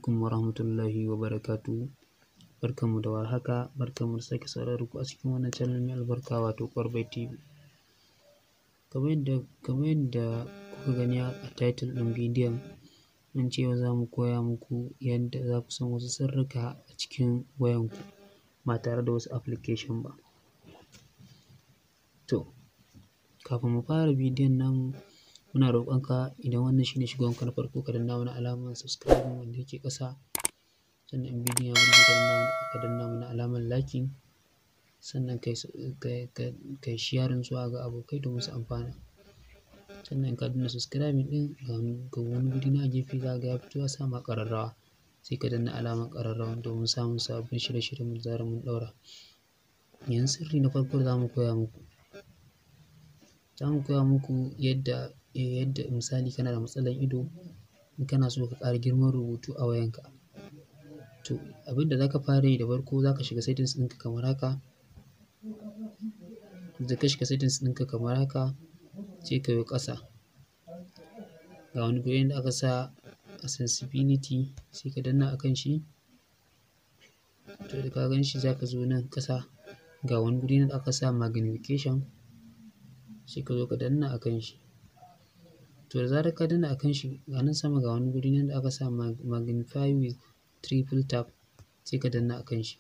alaikum warahmatullahi wabarakatuh. Barkanmu da warhaka, barkanmu da sake saduwa da ku a cikin wannan channel mai albarka, wato Kwarbai TV. Kamar yadda kuka gani a title ɗin bidiyon, mun ce yau za mu koya muku yadda za ku san wasu sirrika a cikin wayanku ba tare da wasu application ba. To, kafin mu fara bidiyon namu, muna roƙonka, idan wannan shine shigowanka na farko, ka danna mana alamar subscribing wanda yake ƙasa. Sannan in bidiyon ya burge ka, ka danna mana alamar liking, sannan kai sharing zuwa ga abokai domin su amfana. Sannan in ka danna subscribing ɗin, ga wani guri nan a gefe, za ka ga ya fito ya sa ma ƙararrawa, sai ka danna alamar ƙararrawan domin samun sababbin shirye-shiryenmu da zarar mun ɗaura. Yanzu sirri na farko da za mu koya muku, za mu koya muku yadda misali kana da matsalar ido, in kana so ka ƙara girman rubutu a wayanka. To, abin da za ka fara yi da farko, za ka shiga settings ɗinka kamar haka. Da ka shiga settings ɗinka kamar haka, sai ka yo ƙasa. Ga wani guri inda aka sa accessibility, sai ka danna a kan shi. To, da ka gan shi, za ka zo nan ƙasa, ga wani guri nan da aka sa magnification, sai ka zo ka danna a kan shi. To, da zarar ka danna a kan shi, ga nan sama, ga wani guri nan da aka sa magnify with triple tap, sai ka danna a kan shi.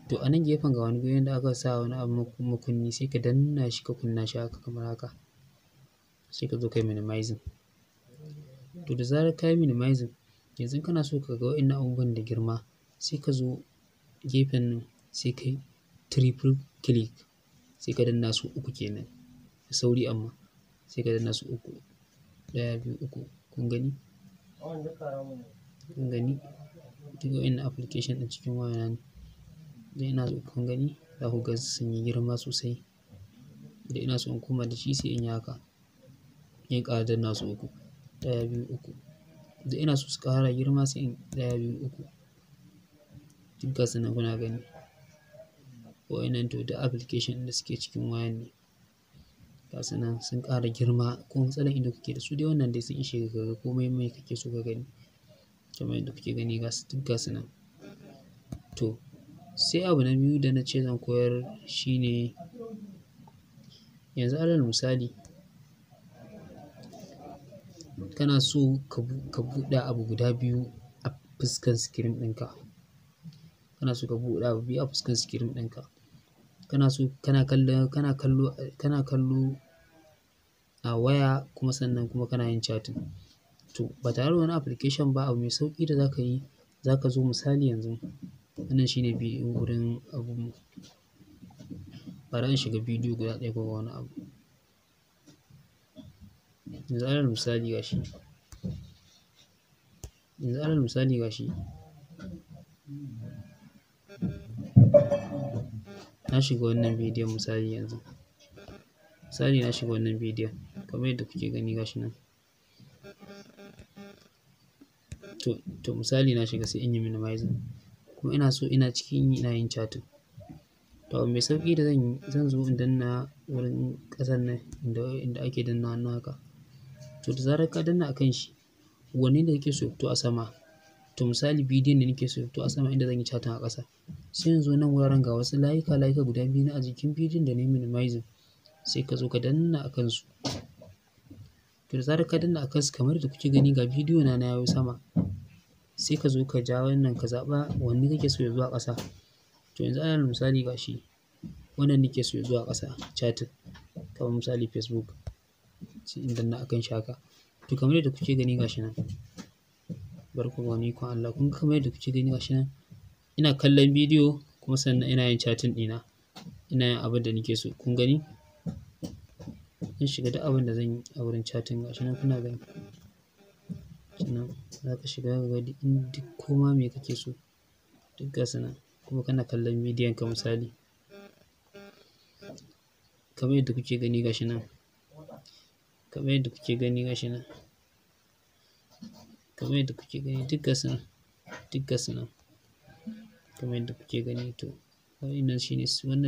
To, a nan gefen ga wani guri da aka sa wani abu makunni, sai ka danna shi, ka kunna shi haka kamar haka. Sai ka zo ka yi minimizing. To, da zarar ka yi minimizing, yanzu kana so ka ga waɗannan abubuwan da girma, sai ka zo gefen nan, sai ka yi triple click, sai ka danna su uku kenan. Da sauri amma, sai ka danna su uku. Ɗaya, biyu, uku. Kun gani? Kun gani? Duk waɗannan application ɗin cikin wayana ne. Idan ina so, kun gani, za ku ga sun yi girma sosai. Idan ina so in koma da shi, sai in yi haka. In ƙara danna su uku. Ɗaya, biyu, uku. Idan ina so su ƙara girma, sai in ɗaya, biyu, uku. Duk gasu nan kuna gani. Waɗannan to duk application ɗin da suke cikin wayan ne. Gasu nan sun ƙara girma, ko matsalar ido kake da su dai, wannan dai sun ishe ka ga komai mai kake so ka gani. Kamar yadda kuke gani, gasu duk gasu nan. To, sai abu na biyu da na ce zan koyar shine, yanzu alal misali, kana so ka buɗe abu guda biyu a fuskan screen ɗinka. Kana so ka buɗe abu biyu a fuskan screen ɗinka. Kana so kana kallo a waya, kuma sannan kuma kana yin chatting. To, ba tare da wani application ba, abu mai sauƙi da za ka yi, za ka zo, misali yanzu wannan shine wurin abun. Bari in shiga bidiyo guda ɗaya ko wani abu. Yanzu alal misali gashi. Yanzu alal misali gashi. Na shiga wannan bidiyon misali yanzu. Misali na shiga wannan bidiyon kamar yadda kuke gani, gashi nan. To, misali na shiga, sai in yi minimizing. Kuma ina so ina cikin yi ina yin chatting. To, abu mai sauƙi da zan yi, zan zo in danna wurin ƙasan nan inda ake danna hannu haka. To, da zarar ka danna a kan shi, wanne ne kake so ya fito a sama? To, misali bidiyon da nake so ya fito a sama inda zan yi chatting a ƙasa. Sai in zo nan wuraren, ga wasu layuka layuka guda biyu na a jikin bidiyon da na yi minimizing. Sai ka zo ka danna a kansu. To, da zarar ka danna a kansu, kamar yadda kuke gani, ga bidiyo na na yayo sama. Sai ka zo ka ja wannan, ka zaɓa wanne kake so ya zo a ƙasa. To, yanzu alal misali gashi, wannan nake so ya zo a ƙasa, chatting. Kamar misali Facebook. Sai in danna a kan shi haka. To, kamar yadda kuke gani, gashi nan. Bari ku ga wani ikon Allah. Kun ga, kamar yadda kuke gani, gashi nan. Ina kallon bidiyo kuma sannan ina yin chatting ɗina. Ina yin abin da nake so. Kun gani? Zan shiga duk abin da zan yi a wurin chatting, gashi nan kuna gani. Sannan za ka shiga ka ga duk koma me kake so. Duk gasu nan. Kuma kana kallon bidiyon ka misali. Kamar yadda kuke gani, gashi nan. Kamar yadda kuke gani, gashi nan. Kamar yadda kuke gani, duk gasu nan. Duk gasu nan. Kamar yadda kuke gani. To, wannan shine sirrin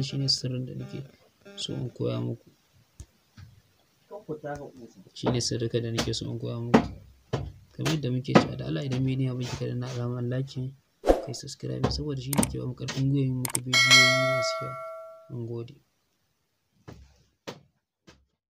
da nake so in koya muku. Shine sirrika da nake so in koya muku. Kamar yadda muke cewa, da Allah idan bidiyon ya burge ka, danna alamar like, kai subscribe, saboda shi ne ke ba mu ƙarfin gwiwa yin muku bidiyoyi masu kyau. Mun gode.